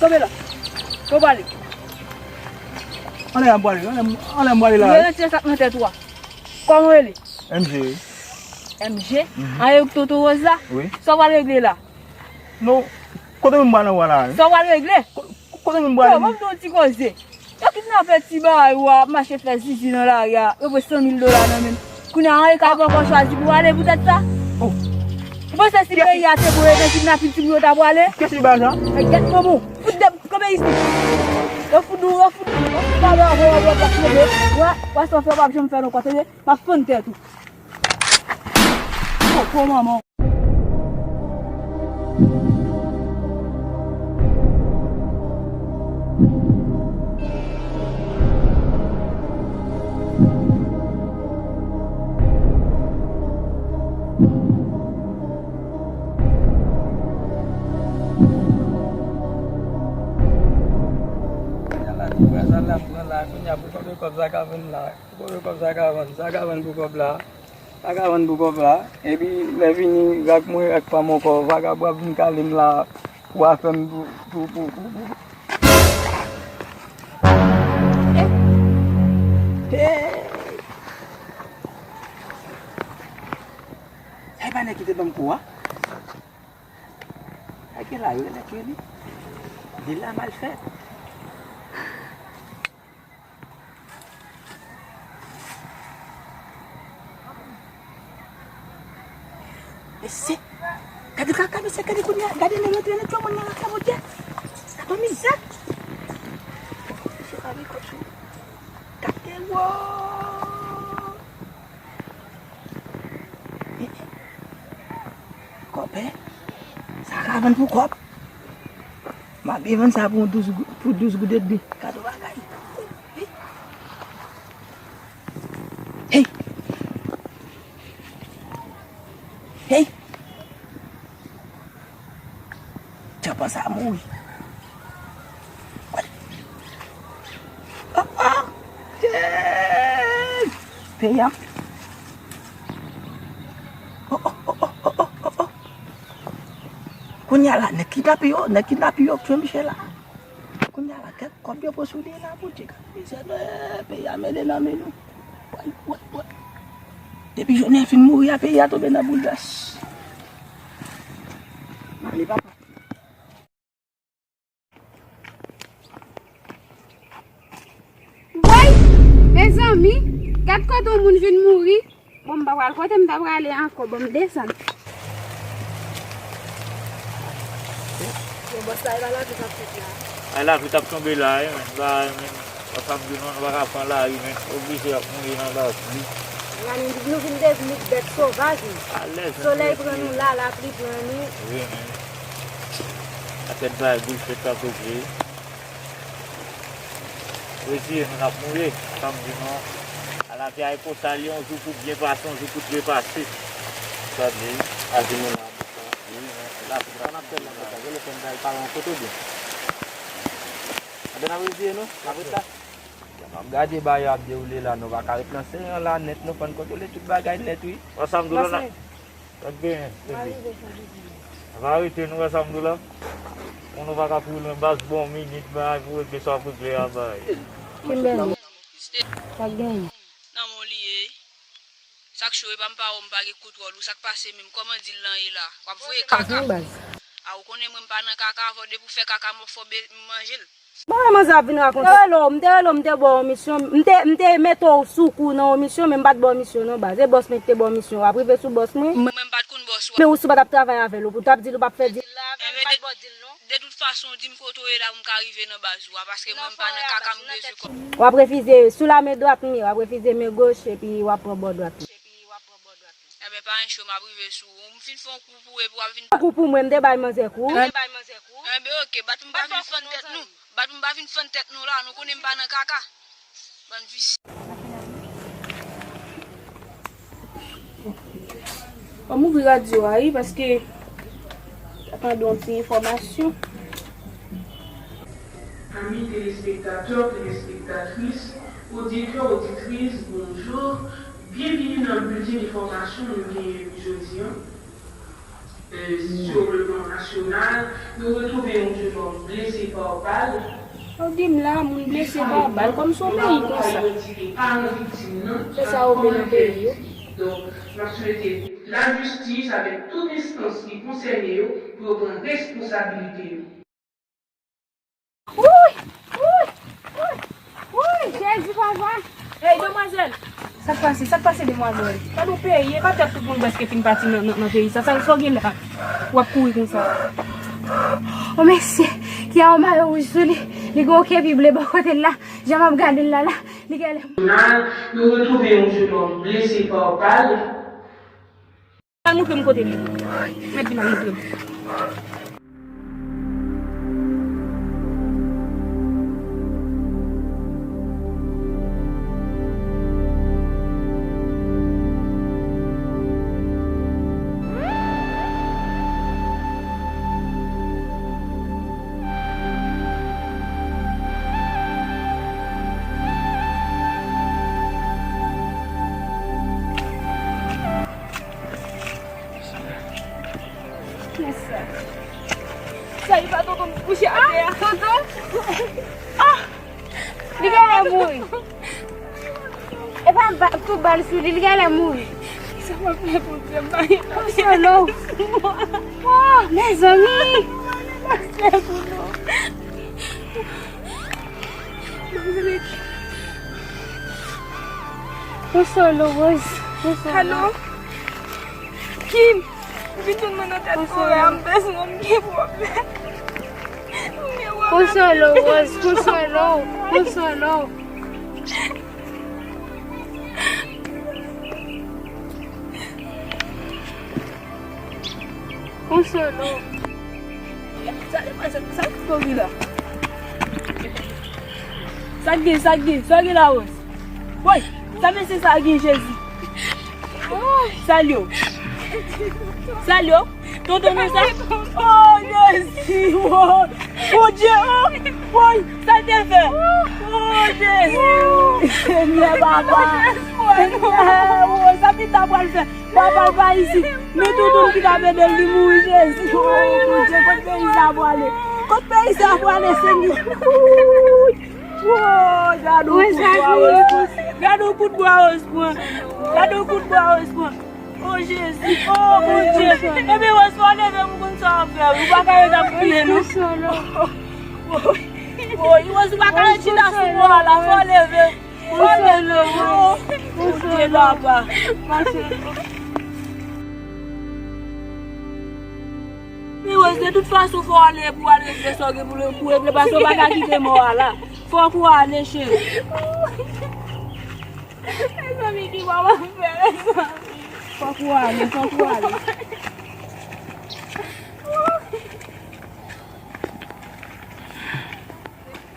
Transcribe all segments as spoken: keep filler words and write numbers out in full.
Kanpe la. Kote w prale? Anlè a m prale, anlè m, anlè m prale la. Ou retire sa k nan tèt ou a. Kòman w rele? M J, wi. M J? Mhm. A, e tonton Woz la? Wi. Sa w pral regle la? Non, kote moun pral anba la, wi. Sa w pral regle? Ko-, kote moun pral? Bon, ban m di w yon ti koze. Yo kidnape ti bagay ou a, ap mache fè zizi nan lari a, yo pran san mil dola nan men l. Kounye a, anyen ka poko chwazi pou ale poutèt sa? Oh. Ou panse si peyi a te bon, e nan kidnapin timoun yo ta pwale? Kiyès ki bay sa? Men gèt manman w. Fout de, kanpe isit. Yo fout ou, yo fout ou, yo fout pale avè w, yo pap kanpe. Wè, wè sa w fè, w pap janm fè non, tande? M ap fann tèt ou. Koko manman w. Kounye a la, ti frè sa la, m pran la, kounye a, pou konbyen kòb sa ka vann la? Pou konbyen kòb sa ka vann? Sa ka vann pou kòb la? Sa ka vann pou kòb la? Epi, lè vini, rak mwen, rak pa m ankò, vagabon ap vin kale m la, pou afè m, pou, pou, pou, pou, pou. Hey! Sa e pa nèg ki te ban m kou a? Sa gen la, yo, nèg yo, li. Li la mal fèt. Mesye, gade kaka, mesye, gade kounye a, gade nèg yo antre nan tchòmòn nan lakay Bondye. Sa pa mizè. Mesye, pa gen kòb sou. Gade wo. Kòb, en? Sa ka vann pou kòb. M ap byen vann sa pou douz gou-, pou douz goud edmi. Gade yon bagay. Hey! Hey! Tyanpan sa mouri. Oh, oh! Hey! Peyi a. Oh, oh, oh, oh, oh, oh, oh, oh. Kounye a la, nèg kidnape yo, nèg kidnape yo, tchwe miche la. Kounye a la, kèk kòb yo pran sou li la, Bondye, gade mizè, peyi a mele nan men nou. Woy, woy, woy. Depi Jovenel fin mouri a, peyi a tonbe nan boulvès. M ale, papa. Woy! Mezanmi, gad kote yon moun vin mouri. Bon, m pa pral kote m ta prale ankò. Bon, m desann. Bon, bòs la, e pa lapli k ap fèt la? Ay, lapli t ap tonbe la, wi, men. La, men, sa m di nou, nou pa ka pran lari, men. Oblije ap mouri nan lapli. Gade, nou vin devni bèt sovaj, wi. Alèz, men. Solèy pran nou la, lapli pran nou. Wi, men. Sa tèt bay bouche, tèt pa koke. Reziye nou, n ap mouri, sa m di nou. Ala te ay konsa, li yon jou pou byen pase, yon jou pou trepase. Sa di, a di moun nan, wi, men, la, sa n ap fè nan konsa, gen lè fè n bay paran kote byen. Anben, n ap reziye nou, n ap ret la. M ap gade bagay yo ap dewoule la, nou pa ka ret nan seyan la nèt, nou fò n kontwole tout bagay nèt, wi. Ansanm, dolo nan. Sa k genyen, bebe? Sa pa rete, nou wè sa m di w la? Moun ou pa ka kouri lwen baz, bon minit, bay, pou regle sa w ap regle a, bay. Kimberly, sa k genyen? Nan men w li ye. Sa k cho, e pa m pa wè w, m pa gen kontwòl ou, sa k pase menm? Kòman di l lan ye la? W ap voye kaka. Sa k gen, baz? A, ou konnen mwen m pa nan kaka, avè w depi w fè kaka, m fò be-, m manje l. Bon, manzè ap vin rakonte. M te rele w, m te rele w, m te ba w misyon. M te, m te mete w sou kou nan yon misyon, men m pa t ba w misyon non, baz. E bòs mwen ki te ba w misyon. W ap rive sou bòs mwen. Mwen, mwen m pa t konn bòs ou. Men ou si w pa t ap travay avè l, ou t ap di l ou p ap fè dil la avè l, m pa t ba w dil non. De tout fason, di m kote w ye la pou m ka rive nan baz ou a, paske mwen m pa nan kaka, m bezwen kòb. W ap refize, sou lamen dwat m ye, w ap refize men goch, epi w ap pran bò dwat mwen. Enben, pa gen cho, m ap rive sou ou. M fin fè yon kou pou ou, epi w ap vin. Kou pou mwen, m te bay manzè kou. M te bay manzè kou. Enben, oke, bat m pa vin fann tèt nou. Bat m pa vin fann tèt nou la, nou konnen m pa nan kaka. Bann visye. Ban m ouvri radyo a, wi, paske m ap tande yon ti enfòmasyon. Amis téléspectateurs, téléspectatrices, auditeurs, auditrices, bonjour. Byenvini nan bilten enfòmasyon nou genyen pou jodi a. Euh, sur le plan national. Nasyonal, nou retwouve yon jenòm blese pa bal. Ou di m la, moun blese pa bal, kòm se yon peyi konsa. Se sa yo vle nan peyi yo. Donk, n ap swete lajistis avèk tout enstans ki konsène yo pou yo pran responsabilite yo. Wouy! Wouy! Wouy! Wouy! Jezi, papa! Ey, demwazèl! Sa k pase? Sa k pase, demwazèl? Gade yon peyi, e pa tèt tout moun prèske fin pati nan, nan, nan peyi sa. Sa, sa w gen la? W ap kouri konsa. O mesye, ki a yon mayo wouj sou li. Li gen yon kepi ble bò kote l la. Jan m ap gade l la, la, li genlè. Nasyonal, nou retwouve yon jenòm blese pa bal. Al montre m kote l ye. Mèt vin al montre m. Kiyès sa? Sa e pa tonton m kouche atè a? Ah! Tonton? Ah! Li genlè mouri. E pa ba-, tout bal sou li, li genlè mouri. Sa m ap fè, Bondye, m pa gen. Konsolo. Oh, mezanmi. Konsolo, Rose. Konsolo. Alo? Kim? M vin jwenn mwen nan tèt forè a, m bezwen w, m gen pwoblèm. M gen pwoblèm. Konsolo, Rose, konsolo, konsolo. Konsolo. Sa, sa, sa, sa k gen la? Sa k gen, sa k gen, sa k gen la, Rose? Woy, sa mesye sa gen, Jezi? Salye w. Salye w. Tonton nan sa? Oh, Jezi, woy. Bondye, oh, woy, sa l te fè? Oh, Jezi, Senyè, papa. Senyè, woy, sa pita pral fè? Papa l pa isit. Men tonton ki t ap ede l, li mouri, Jezi. Oh, Bondye, kot peyi sa pwale? Kot peyi sa pwale, Senyè? Woy, gade yon kout bwa Rose pran. Gade yon kout bwa Rose pran. Gade yon kout bwa Rose pran. Oh, Jezi. Oh, Bondye. Ebyen, Rose, fò w leve, m konn sa w ap fè. Ou pa ka ret ap kriye, non. Woy, Rose, ou pa ka ret chita sou bò a la. Fò w leve. Konsolo, Rose. Konsolo, papa. Men Rose, de tout fason, fò w ale pou w al regle sa w gen pou, pou regle, paske w pa ka kite mò a la. Fòk ou ale, cheri. Mezanmi, ki bò w ap fè, mezanmi? Fòk ou ale, fòk ou ale.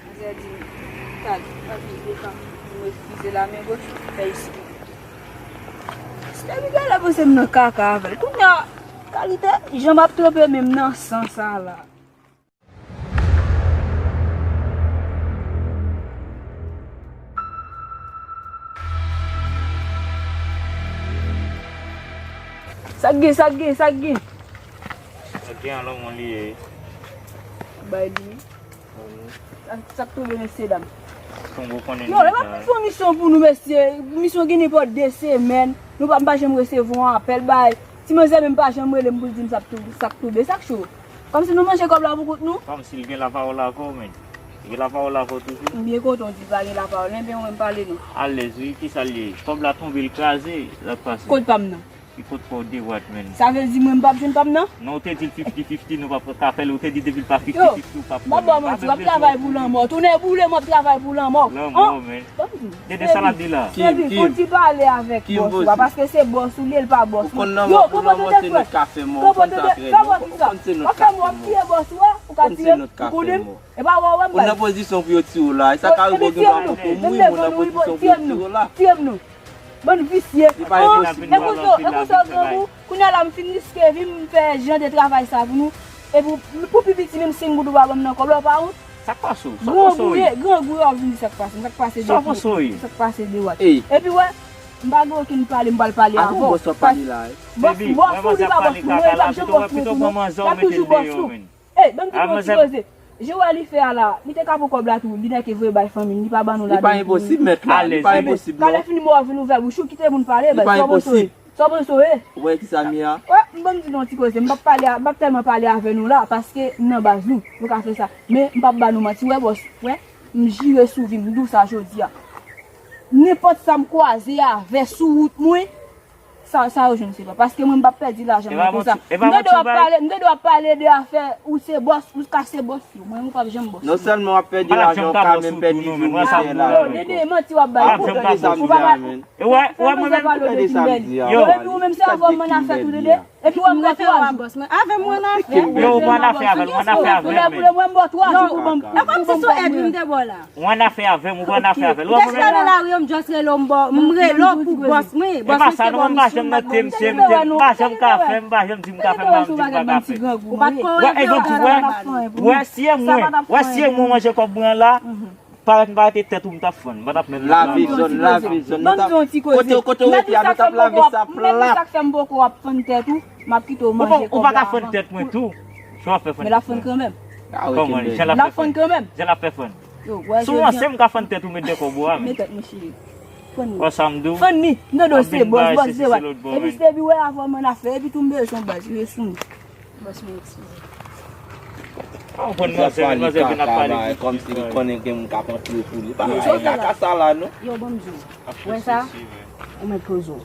Manzè di m, "Gad, gad, li devan, li refize la men goch, fè isi." Depi genlè panse m nan kaka avè l. Kounye a, kalite jan m ap tranpe men m nan san sa la. Sa k gen, sa k gen, sa k gen? Sa k gen an, lanmou li ye. Bay li. Sa, sa k tonbe, mesye dam? Tonbe, ou konnen. Yo, e pa pou fè misyon pou nou, mesye. Misyon gen nenpòt de semèn. Nou pa, m pa janm resevwa yon apèl bay. Ti manzè menm pa janm rele m pou l di m sa k tou-, sa k tonbe. Sa k cho? Kòmsi nou manje kòb la pou kont nou? Kòmsi l gen lapawòl avè w, men. Li gen lapawòl avè w toujou? M byen kontan w di l pa gen lapawòl, men mwen m pale non. Alèz, wi, kisa l ye? Kòb la tonbe, l kraze, l ap pase. Kot pa m nan? Li pot fè w de wad, men. Sa vle di mwen m p ap jwenn pa m nan? Non, ou te di l fifty fifty, nou p ap ka fè l. Ou te di depi l pa fifty fifty, ou p ap pran l. Yo, m ap ba w manti, w ap travay pou lanmò. Tounen boule, m ap travay pou lanmò. Lanmò, men. Dede, sa l ap di la? Kim, Kim. Fò w ti pale avèk bòs ou a, paske se bòs ou li ye, l pa bòs mwen. Yo, pran pòtante frè. Pran pòtante, fè pòtante sa. W ap fè m, w ap tiye bòs ou a, ou ka tiye m, ou konnen m. E pa wè w wè m bay. Ou nan pozisyon pou yo tiye w la. E sa ka rive w gen dwa poko mouri, men w nan pozisyon pou yo tiye w la. Tiye m non. Bann visye. Li pa enposib. E konsa, e konsa grangou. Kounye a la m fin riske vi m, m fè jan de travay sa pou nou. E pou, pou pi piti menm senk goud ou pa ban m nan kòb la, ou pa wont? Sa k pase w? Sa k pase w? Grangou ye, grangou yo ap vin di sa k pase m, sa k pase de wad. Epi wè, M pa gen okenn pale m pral pale avè w. Bòs, bòs ou li pa bòs pou mwen, li p ap janm bòs mwen tou. L ap toujou bòs ou. Ey, ban m di nou yon ti koze. Jan w wè li fè a la, li te ka pran kòb la tou, li nèke voye bay fanmi l, li pa ban nou ladan l tou. Li pa enposib, mèt la, li pa enposib non. Talè fini mò w vin ouvè bouch ou, kite moun pale, baz, sa w panse w ye? Sa w panse w ye? Ou wè kisa m ye a? Wè, m ban m di nou yon ti koze, m p ap pale, m p ap tèlman pale avè nou la, paske m nan baz nou, nou ka fè sa. Men, m p ap ba nou manti, wè bòs, wè, m jire sou vi m, m di w sa jodi a. Nenpòt sa m kwaze avè sou wout mwen, sa, sa yo jwenn se pa. Paske mwen m p ap pèdi lajan mwen konsa. M tande w ap pale, m tande w ap pale de afè ou se bòs, ou ka se bòs yo. Mwen m p ap janm bòs. Non sèlman w ap pèdi lajan, w ka menm pèdi vi w, mesye la. Yo, Dede, manti w ap bay. Ou pa ka. Ou pa ka. Ou pa ka. Ou pa ka. Ou pa ka. Yo, epi ou menm se avè w m ann afè tou, Dede. Epi w wè m bòs ou a. Bòs mwen. Avè m ou ann afè. Yo, ou pa ann afè avè l, ou ann afè avè m. Pou lè, pou lè, mwen m ba w twa jou pou ban m, pou ban m kòb mwen. E kòmsi se w èd m te ba w la. Ou ann afè avè m, ou pa ann afè avè l. Ou ap mwen menm nan lari, yo, m just rele w, m ba w, m rele w pou bòs mwen. E pa sa non, mwen m pa janm nan tem, tem, tem. M pa janm ka fè, m pa janm di m ka fè, m pa janm di m pa ka fè. Ou pa t ko rele w. Wè, e ban m di w, wè, wè, si e mwen, wè, si e mwen manje kòb mwen an la, parèt m pa rete tèt ou m t ap fann, m pa t ap menm lave zòn, lave zòn. Ban m di w yon ti koze. Kote, kote w rete a, nou t ap lave sa plat. Mèt di sa k fè m poko ap fann tèt ou, m ap kite w manje kòb la avan. Ou pa ka fann tèt mwen tou. Jan w ap fè fann tèt mwen. Men l ap fann kanmenm. Kòman, jan l ap fè fann? Jan l ap fè fann. Si w ranse m ka fann tèt ou, met de kòb ou a, men. Men tèt mwen chire. Fann li. Wè sa m di w? Fann li. M tande w se bòs, bòs, se bòs. Epi se epi wè avè w m ann afè, epi tou m bezwen w baz, rete sou mwen. Bòs mwen, eskize. Pa konprann manzè, manzè vin ap pale kòmsi li konnen gen moun k ap antre pou li. Pa bay kaka sa la non. Yo, ban m di w. Wè sa? Ou mèt poze w.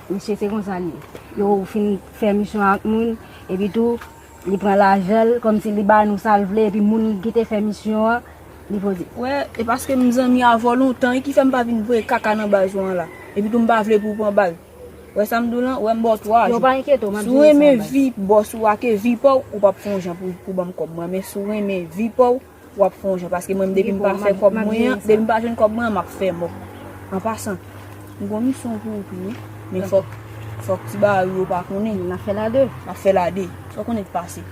Misye se konsa li ye. Yo fin fè misyon ak moun, epi tou, li pran lajan l, kòmsi li ba nou sa l vle, epi moun ki te fè misyon an, li poze. Wè, e paske m zanmi avè w lontan, e ki fè m pa vin voye kaka nan baz ou an la. Epi tou m pa vle pou w pran bal. Wè sa m di w lan, wè m ba w twa jou. Yo pa enkyete w, m ap jere sa. Si w renmen vi bòs ou a ke vi pa w, ou p ap fè yon jan pou, pou ban m kòb mwen. Men si w renmen vi pa w, w ap fè yon jan, paske mwen menm depi m pa fè kòb mwen an, depi m pa jwenn kòb mwen an, m ap fè mò. An pasan, m gon misyon pou ou tou wi. Men fòk, fòk ti bagay yo pa konnen. N ap fè l a de. N ap fè l a de. Sa w konnen k pase.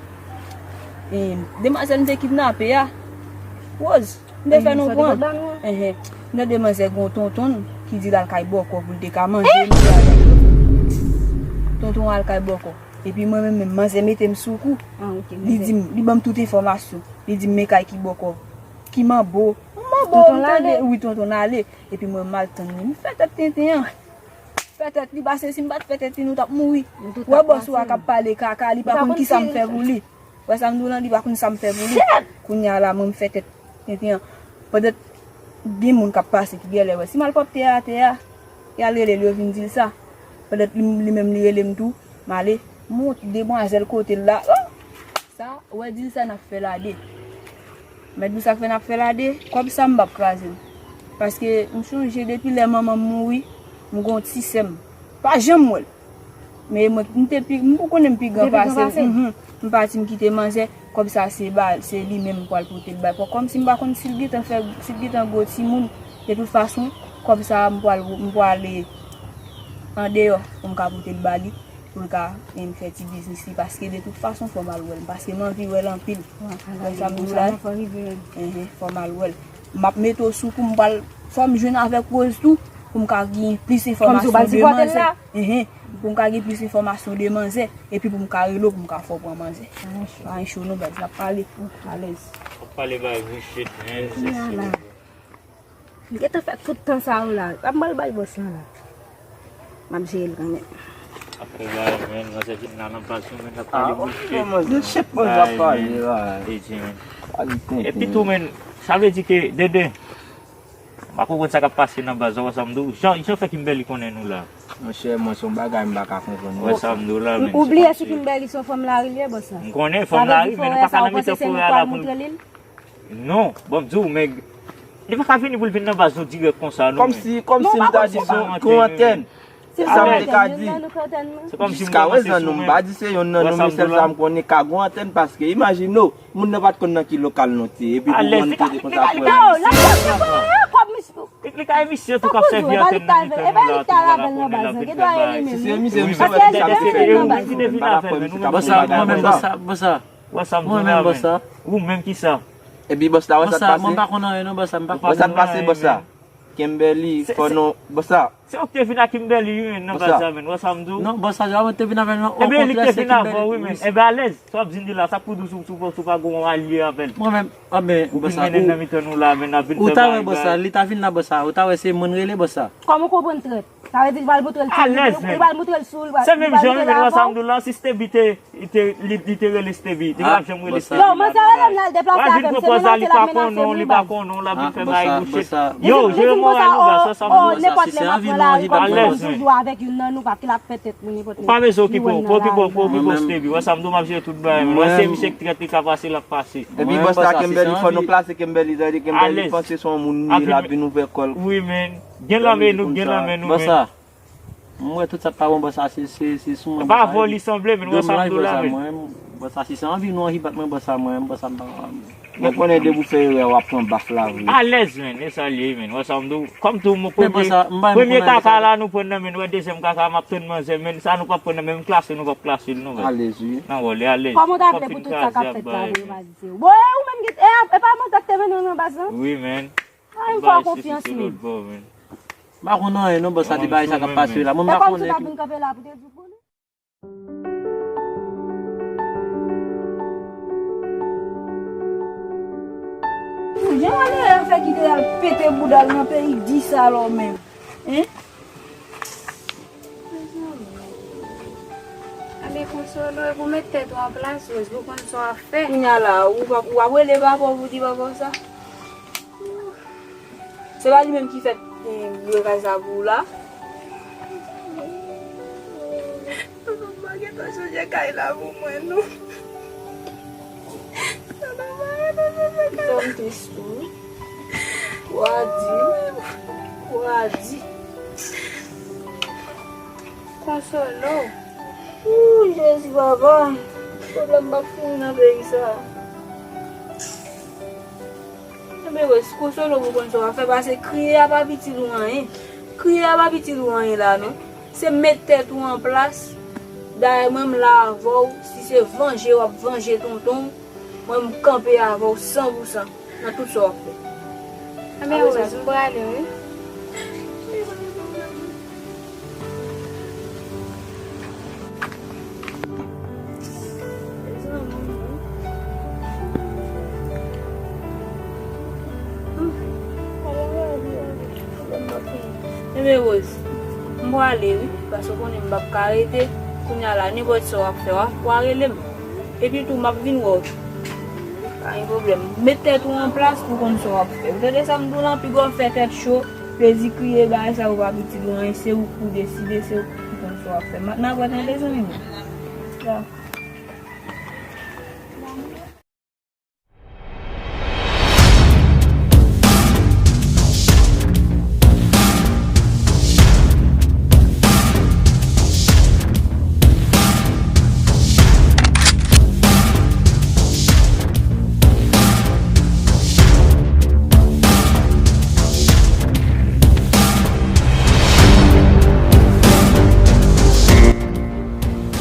E, demwazèl m te kidnape a, Rose, m te fè nou konprann. Enhen. M tande manzè gon tonton l ki di l al kay bòkò pou l te ka manje. Tonton al kay bòkò. Epi mwen menm, menm manzè mete m sou kou. Li di m, li ban m tout enfòmasyon. Li di m men kay ki bòkò. Ki manbo. Yon manbo, m tande, wi, tonton ale. Epi mwen m al tann li. M fè tèt tenten an. Fè tèt li, paske si m pa t fè tèt li, nou t ap mouri. Wè bòs ou a k ap pale kaka, li pa konn kisa m fè pou li. Wè sa m di w lan, li pa konn sa m fè pou li. Kounye a la, mwen m fè tèt tenten an. Pandan gen moun k ap pase ki genlè wè. Si malpwòpte a atè a, y al rele l, yo vin di l sa. Pandan li, li menm li rele m tou, m ale, m wont demwazèl kote l la. Oh! Sa, ou wè di l sa n ap fè l a de. Mèt di w sa k fè n ap fè l a de, kòb sa m p ap kraze l. Paske m chonje depi lè manman m mouri, m gon ti sè m. Pa janm wè l. Men mwen, m te pi, m pou konnen m pi gran pase l. Mhm. M pati m kite manzè, kòb sa se ba, se li menm m pral pote l bay. Kòmsi m pa konn si l gentan fè, si l gentan gwo timoun, de tout fason, kòb sa m pral, m pral andeyò pou m ka pote l ba li, pou l ka, em, fè ti biznis li, paske de tout fason fò m al wè l, paske m anvi wè l anpil. Wè sa m di w la? Enhen, fò m al wè l. M ap mete w sou kou, m pral, fò m jwenn avèk Rose tou, pou m ka gen plis enfòmasyon de manzè. Enhen, pou m ka gen plis enfòmasyon de manzè, epi pou m ka rele w, pou m ka fè w pran manzè. Pa gen cho non, baz, n ap pale. Alèz. W ap pale bay bouch, men se sou. M gentan fè tout tan sa yo la. Sa m pral bay bòs lan la. M ap jere l kanmenm. Apre bagay, men, manzè vin la nan baz nou, men, n ap pale bouch. Yo chèf mwen ap pale la. Epi tou, men, sa vle di ke, Dede, m pa konprann sa k ap pase nan baz la, wè sa m di w. Jan, jan fè Kimberly konnen nou la? Monchè, mwen, se yon bagay m pa ka konprann. Wè sa m di w la, men. Ou bliye si Kimberly se yon fanm lari li ye, bòs la? M konnen, fanm lari, men nou pa ka nan mitan forè a la pou nou. Non, bon, m di w, men li pa ka vini pou l vin nan baz nou dirèk konsa, non, men. Kòmsi, kòmsi m ta di se yon antèn. Sa m te ka di. Jiska prezan, non, m pa di se yonn nan nou, men sèl sa m konnen ka gon antèn, paske imajine w, moun nan pa t konn nan ki lokal nou te ye, epi pou konn nou te ye konsa pou. Li ka emisyon tou k ap sèvi antèn nan mitan nou la, tou, la pou nou la pou nou la pou nou fè bagay. Si se misye, misye, misye pa t di sa misye fè, non, men m pa dakò misye t ap fè bagay konsa. Wè sa m di w la, men. Ou menm kisa? Epi bòs la, wè sa k pase? Bòs la, wè sa k pase, bòs la? Kimberly, fò nou, bòs la. Se ou ki te vin ak Kimberly, wi, men, nan baz la, men. Wè sa m di w? Non, bòs sa, mwen te vin avè l, non. Ebyen, li te vin avè w, wi, men. Ebyen, alèz. Sa w ap di m di la, sa k pou di w si w pa gen yon alye avè l? Mwen menm, anben, bòs sa, ou ta wè bòs sa, li ta vin la, bòs sa, ou ta wè se mwen rele bòs sa. Kòman w konprann trèt? Sa vle di li pral montre l sou li, li pral montre l sou li, li pral montre l avan. Se menm jan, wi, men, wè sa m di w la, si Stevie te Li te, li, li te rele Stevie. Li pa janm rele Stevie. Yo, manzè rele m la, l deplase avè m. Se mennaj la, li pa konnen w, li pa konnen w, l ap vin fè bagay bouche. Yo, jere moral ou, baz, sa, sa, oh, nenpòt lè m ap pran lari, kòm si m toujou avèk youn nan nou, paske l ap fè tèt mwen nenpòt lè. Ou pa bezwen okipe w, pa okipe w, pa okipe w, Stevie. Wè sa m di w, m ap jere tout bagay, men. Wè se misye ki trèt li ka pase, l ap pase. Epi bòs la, Kimberly, fò nou klase Kimberly, tande Kimberly panse se yon moun li ye, l ap vin ouvè kò l. Wi, men. Gen lanmen nou, gen lanmen nou, men. Mwen wè tout sa k pa bon bò sa, se, se, se sou mwen. Pa vò li sanble, men wè sa m di w la, men. Mwen, bò sa, si se anvi nou anvi bat mwen, bò sa, mwen, bò sa, m pa. Mwen konnen depi w fè erè, w ap pran baf la vre. Alèz, men, e sa l ye, men. Wè sa m di w, kòm tou, mwen, premye, premye kaka la, nou pran nan men, wè dezyèm kaka, m ap tann manzè, men sa nou p ap pran nan men, m klase, nou p ap klase l, non, men. Alèz, wi. Nan wòl, e alèz. Kòman w ta vle pou tout sa k ap fèt la, pou yo pa di se ou? Bon, e ou menm ki, e, e pa manzè k te mennen w nan baz lan? Wi, men. Ay, m fè w konfyans, men. M pa konn anyen non, bòs sa, de bagay sa k ap pase la. Mwen, m pa konnen. E kòmsi w t ap vin kanpe la pou te di w konnen. Jan w ale a fè kite al pete bouda l nan peyi di sa lò menm. Hein? Mezanmi. Anben, Konsolo, e pou met tèt ou an plas, Rose, pou konn sa w ap fè. Kounye a la, ou pa, ou ap rele papa w pou di papa w sa? Se pa li menm ki fèt, eh, lwe kay sa pou ou la? Papa m pa gentan chanje kay la pou mwen, non. Papa m pa gentan chanje kay la. Sa m tris tou, wi. Wadi. Wadi. Konsolo. Ooh, Jezi, papa. Pwoblèm p ap fini nan peyi sa. Anben, Rose, Konsolo pou konn sa w ap fè, paske kriye a p ap itil ou anyen. Kriye a p ap itil ou anyen la, non. Se met tèt ou an plas. Dayè, mwen, m la avè w. Si se vanje w ap vanje tonton w, mwen, m kanpe avè w san pou san nan tout sa w ap fè. Anben, Rose, m prale, wi. Enben, Rose, m prale, wi, paske w konnen m p ap ka rete. Kounye a la, nenpòt sa w ap fè, w a, w a rele m. Epi tou, m ap vin wè w. Pa gen pwoblèm. Met tèt ou an plas pou konn sa w ap fè. Ou tande sa m di w lan, piga w fè tèt cho, plezi kriye, bagay sa yo pa itil ou anyen, se ou k pou deside, se ou ki konn sa w ap fè. N ap wè tande, zanmi m.